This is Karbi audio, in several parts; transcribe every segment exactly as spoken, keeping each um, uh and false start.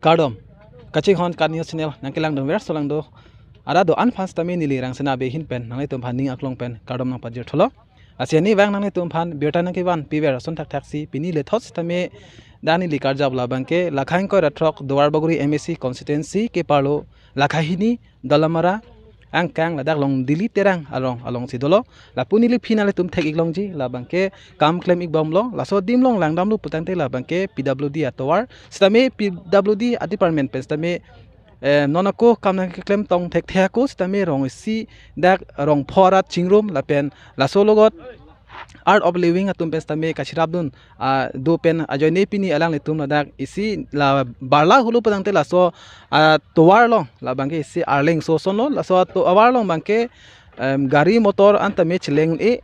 Kardom. Kachinghon Ka News Channel nangkelangdun verso lang do. Ada do-an aphan sitame neli Rangsina Bey ahin pen nanglitum aphan ning aklong pen kardom nangpajir thulo. Lasi ani vang nanglitum aphan birta nangkevan piver ason thakthak si pini lethot sitame dak neli karjap labangke lakha ingkoi ra throk Duarbagori M A C constituency keparlo lakha hini Dalamara angkang ladak Longdili Terang arong alongsi dolo. Lapu neli aphi nanglitum thek-ik longji labangke kam klem-ik bomlo. Laso adim along langdamlo putangte labangke P W D atovar. Sitame P W D a-department pen sitame, eh, non ako kam nangkeklem tong thekthe ako sitame rong isi dak rong pho arat chingrum lapen laso alogot Art of Living atum pen sitame kachirapdun, ah, do pen ajoine pini alanglitum ladak isi la barla hulu putangte laso, ah, tovar along labangke isi arleng so sonlo, laso tovar along abangke, em, gari motor an tame cheleng-e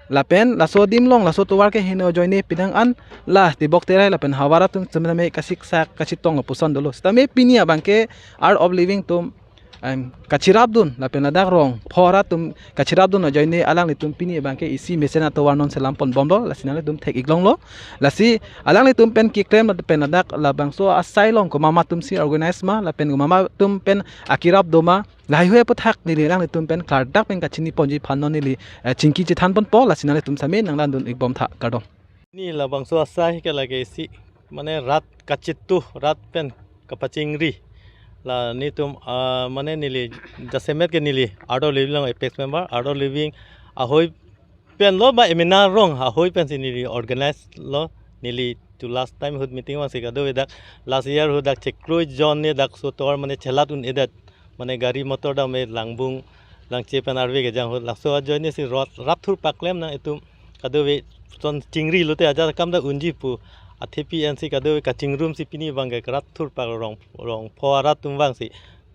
lapen laso adim along laso tovar keheno ajoine penang an la tibok terai lapen havar atum sitame kasiksak kachitong lapuson dolo. Sitame pini abangke Art of Living atum, em, kachirapdun lapen ladak rong pho arat atum kachirapdun ajoine alanglitum pini abangke isi mesen atovar non selam pon bomlo, lasi nanglitum thek-ik longlo. Lasi alanglitum pen keklem lapen ladak labangso asai along komat atum si organize ma lapen komat atum pen akirap do ma, lahaihui aputhak neli alanglitum pen klardak pen kachini ponji aphan non neli, eh, chingki chethan ponpo, lasi nanglitum sitame nanglandun-ik bomtha, kardom. Ni labangso asai ke lake isi, mane rat kachitu, rat pen kapachingri. La netum, ah, mane neli jasemet ke neli Art of Living along apex member, Art of Living ahoi pen lo ba emena rong ahoi pen si neli organize lo, neli to last time ahut meeting vangsi kadokave dak last year ahut dak chiklo jon ne dak so tovar mane chelat un-edet, mane gari motor dam-e langbung langche pen arve kejang ahut laso ajoine si rat, rat thurpak klem nang itum kadokave son chingri lote ajakam dak unji pu athepi ansi kadokave kachingrum si pini abangke rat thurpak rong, rong pho arat atum vangsi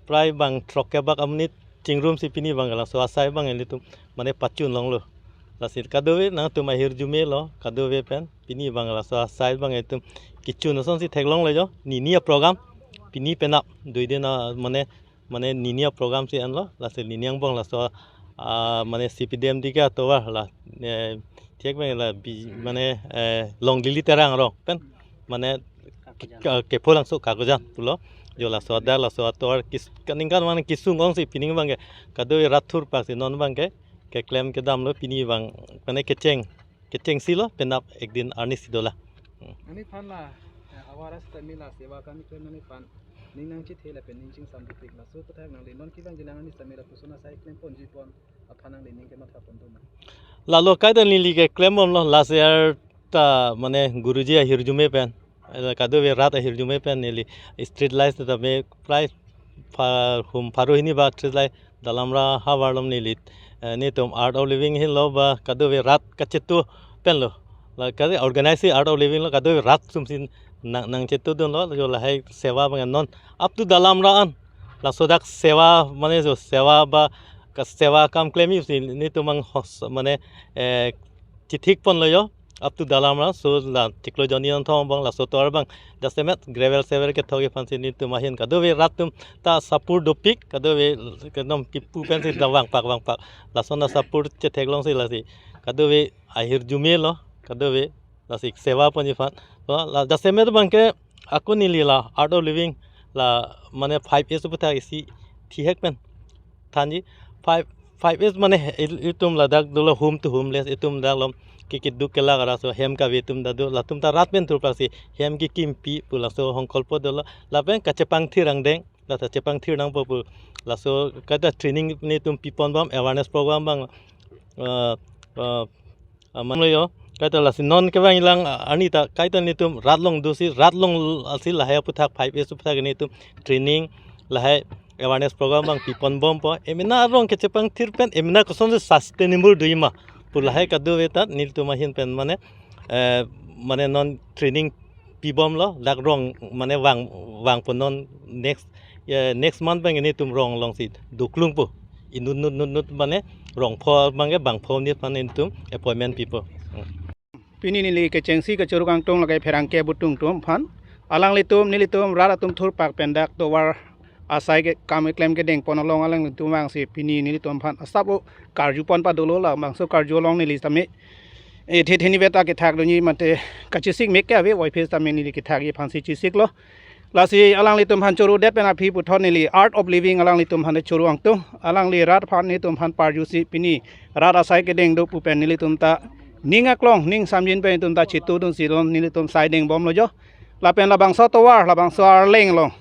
prai bang throk kebak amonit chingrum si pini abangke laso asai abang ilitum mane pachun longlo. Lasi kadokave nangtum ahirjume lo, kadokave pen pini abang laso asai abang itum kechun asonsi theklonglo jo. Nini aprogram pini penap duidin a mane, mane nini aprogram si anlo, lasi nini angbong laso, ah, mane C P D M D ke atovar la, eh, thek bang la bi, mane, eh, Longdili Terang arong pen mane ke, ke, Kepholangso Kakojan pulo. Jo laso adak laso atovar kis, kaningkan mane kesung ongsi pining abangke kadokave rat thurpak si non abangke keklem kedamlo pini abang mane kecheng, kechengsi lo penap ek din arni si dolang. Hmm. Nangliphan la, eh, havar sitame la seva kam keklem nangliphan ning nangchethe lapen ning chingsam dupik, laso aputhak nangli non kevangjilang arni sitame lapuson asai klem ponji aphan aphan nangli ning kematha pon do ma? Lalo kaita neli keklem bomlo, last year ta mane Guruji ahirjume pen, eh, kadokave rat ahirjume pen neli street light sitame prai pha-, hum pharo hini ba street light Dalamra havar along neli, eh, netum Art of Living henlo ba kadokave rat kachitu penlo. La kali organize si Art of Living lo, kadokave rat sumsi nang, nangchitudunlo, jo lahai seva abang non up to Dalamra an. Laso dak seva mane jo seva ba ka seva kam klem-ik si netum anghos mane, eh, chithik ponlo jo. Up to Dalamra, so la chiklo jon ni anthong abang laso tovar abang jasemet gravel sevel kethok aphansi netum ahin kadokave rat atum ta support dopik, kadokave kedam kipu pensi ta vangpak vangpak. Lason ta support chetheklongsi lasi kadokave ahirjume lo, kadokave lasi seva ponji aphan. La, la jasemet abangke ako neli la Art of Living la mane five A's aputhak isi thihek pen thanji. Five, five A's mane he-, il-, itum ladak dolo home to homeless, itum dak lom ke keduk kelak ra so hem kave atum ta do, latum ta rat pen thurpaksi hem kekimpi pu laso hongkolpo dolo. Lapen kachepangthir angdeng, la ta chepangthir nangpo pu laso kaita training netum pipon bom, awareness program abang, eh, eh, aman lo jo. Kaita lasi non kevangjilang, ah, arni ta kaita netum rat along dosi, rat along asi lahai aputhak five A's aputhak netum training lahai awareness program abang pipon bompo. Emena arong kechepangthir pen emena kosonsi sustainable doji ma pu lahai kadokave ta netum ahin pen mane, eh, mane non training pibomlo, dak rong mane vang, vangpo non next, eh, next month abang netum rong alongsi duklungpo. Inut nut nut nut mane rong pho abangke bang pho nit mane netum appointment pipo. Hmm. Pini neli kechengsi kachuru kangtung lake pherangke abutung atum aphan, alanglitum nelitum rat atum thurpak pen dak tovar asai ke kam keklem kedeng pon along alanglitum vangsi pini nelitum aphan asap o karju pon padolo, labangso karju along neli tame, eh, the theni veta kethak dunji mate kachesik mek ke ave, wai phis tame neli kethakji aphansi chesiklo. Lasi alanglitum aphan choro det pen aphi puthot neli Art of Living alanglitum aphan choro angtung. Alangli rat aphan nelitum aphan parjusi pini rat asai kedeng do pu pen nelitum ta ning aklong ning samjin pen nelitum ta chitudun si lon nelitum sai deng bomlo jo. Lapen labangso tovar labangso arleng along,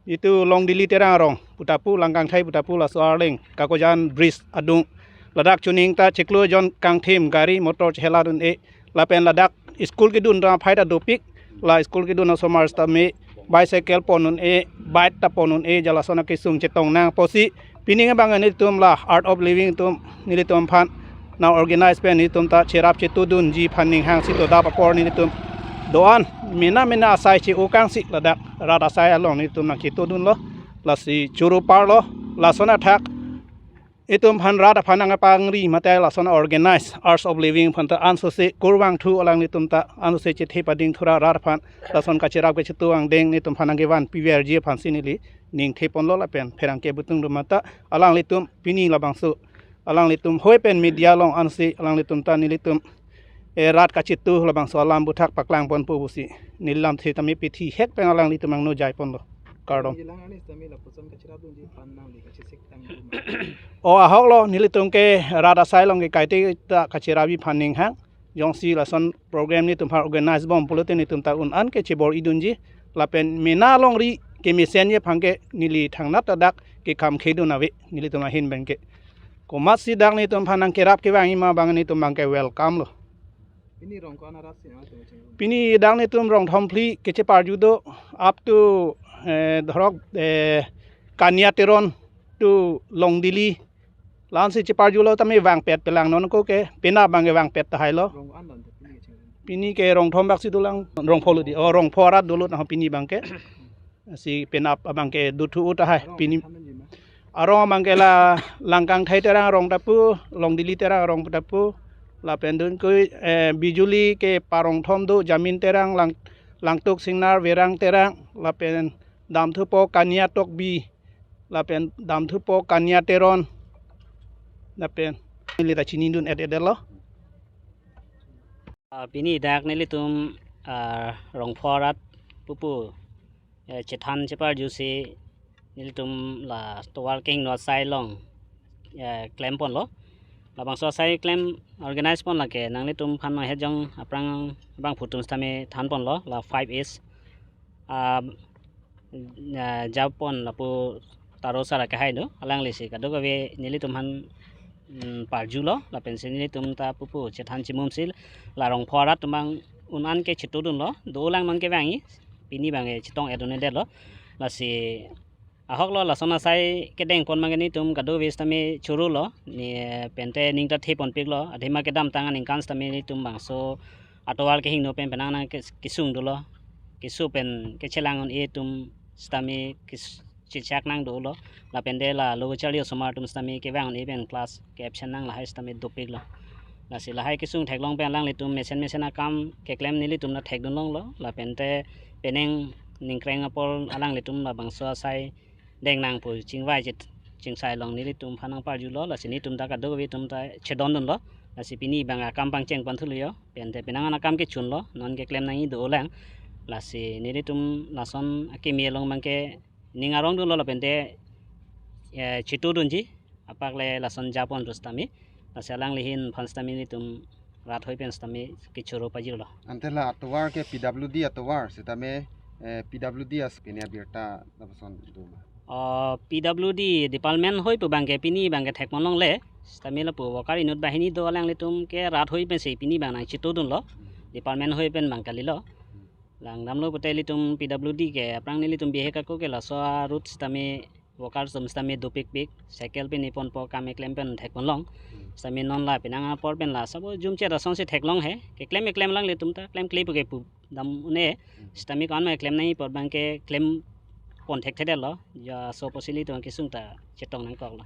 itum Longdili Terang arong pu ta pu, Langkangthai pu ta pu, laso arleng Kakojan bridge adung, ladak chuning ta chiklo jon kangthim gari motor cheheladun-e. Lapen ladak school kedun ta aphai ta dopik. La school kedun asomar sitame bicycle pon un-e, bike ta pon un-e, ja lason akesung chetong nang pusi pini abang nelitum la Art of Living atum nelitum aphan nang organize pen nelitum ta cherap chitudunji aphan ning hangsi to dap apor nelitum do-an mena mena asai che-o kangsi ladak rat asai along nelitum nang chitudunlo. Lasi choro parlo, lason athak itum aphan rat aphan nangpangri mate lason organize Art of Living aphan ta ansose kurvangthu alanglitum ta ansose chethe pading thura rat aphan lason kacherap kachitu angdeng nelitum aphan nangkevan piverji aphansi neli ning the ponlo lapen pherangke butung do mata alanglitum pini labangso alanglitum hoi pen media along ansi alanglitum ta nelitum e rat kachitu labangso alam buthak paklang ponpo pusi neli lamthe tame pithi hek pen alanglitum angno jai ponlo. Kardom. Jilang anis tame lapuson kachirap dunji pan nangli kachisik tang duma. O ahok lo, nelitum ke rat asai along ke kaite ta kachirapji aphan ning hang. Jongsi lason program nelitum aphan organize bom pulote nelitum ta un-an ke chebor-idunji. Lapen mena longri kemesenji aphan ke neli thangnat ta dak kekam khedun ave nelitum ahin abang ke. Komatsi dak nelitum aphan nangkerap kevangji ma abang nelitum abang ke welcome lo. Pini rong ko-an arat si nang cheng cheng. Pini dak nelitum rong thom phli kecheparju do up to eh, dhorok eh, Kania Teron to Longdili. La-ansi cheparjulo tame vangpet pelang non ko ke penap abang ke vangpet tahai lo. Rong ko-an don te pini cheng. Pini ke rong thom bak si dolang rong pho lo di. Oh, rong pho arat dolut na pini abang ke. Si penap abang ke duthu tahai. Arong pini thamen ji ma? Arong abang ke la Langkangthai Terang arong ta pu, Longdili Terang arong ta pu, lapen dun kui eh, Bijuli ke parong thom do, Jamin Terang, Lang, Langtuk Singnar, Verang Terang, lapen damthupo Kania Tokbi, lapen damthupo Kania Teron, lapen neli ta chinidun et et lo. Ah, pini dak nelitum ah, rong pho arat pupu eh, chethan cheparjusi nelitum la tovar kehingno asai along eh, klem ponlo. Labangso asai klem organize pon lake nanglitum aphan hejong aphrang abangphu atum sitame than ponlo la five A's ah, ah, jap pon lapu taro sara kehai do. Alangli si kadokave nelitum aphan mm, parjulo lapensi nelitum ta pupu chethan chimum si la rong pho arat atum abang un-an ke chitudunlo, dolang non kevangji, pini abang ke chitong-et un-edetlo. Lasi ahok lo, lason asai kedeng pon abang ke nelitum kadokave sitame chorolo, ne pente ning ta the ponpiklo, athema kedamtang aningkan sitame nelitum bangso atovar kehingno pen penang nang ke-, kesung dolo, keso pen kechelang un-e atum sitame kes-, chechak nang dolo, lapente la lo charli osomar atum sitame kevang un-e pen class ke absent nang lahai sitame dopiklo. Lasi lahai kesung theklong pen alanglitum mesen mesen akam keklem nelitum ta thekdun longlo, lapente penang ningkreng apor alanglitum labangso asai deng nang pu chingvai chit chingsai along nelitum aphan nangparjulo, lasi nelitum ta kadokave atum ta chedondunlo, lasi pini abang akam pangcheng pon thulo jo, pente penang an akam kechunlo, non keklem nangji dolang, lasi nelitum lason akimi along abang ke ning arong dunlo lapente eh, chitudunji, apak le lason jap pon ru sitame, lasi alangli ahin aphan sitame nelitum rat hoi pen sitame kechoro pajirlo. Ante la atovar ke P W D atovar sitame eh, P W D as pini abirta lapuson do ma? Oh, P W D department hoi pu abang ke pini abang ke thek pon longle, sitame lapu worker unit banghini do, alanglitum ke rat hoi pensi pini abang nang chitudunlo, department hoi pen abang kalilo. Langdamlo pute ilitum P W D ke aphrang nelitum bihek ako ke laso a-route sitame worker atum sitame dopikpik, cycle pen ipon po kam eklem pen thek pon long. Sitame non la penang apor pen la sabo jumchet asonsi theklong he. Keklem eklem alanglitum ta klemkle pu ke pu dam un-e. Sitame ko-an ma eklem nangji apot abang ke klem pon thekthedetlo. Ja so pusi ilitum kesung ta chetong nangkoklo.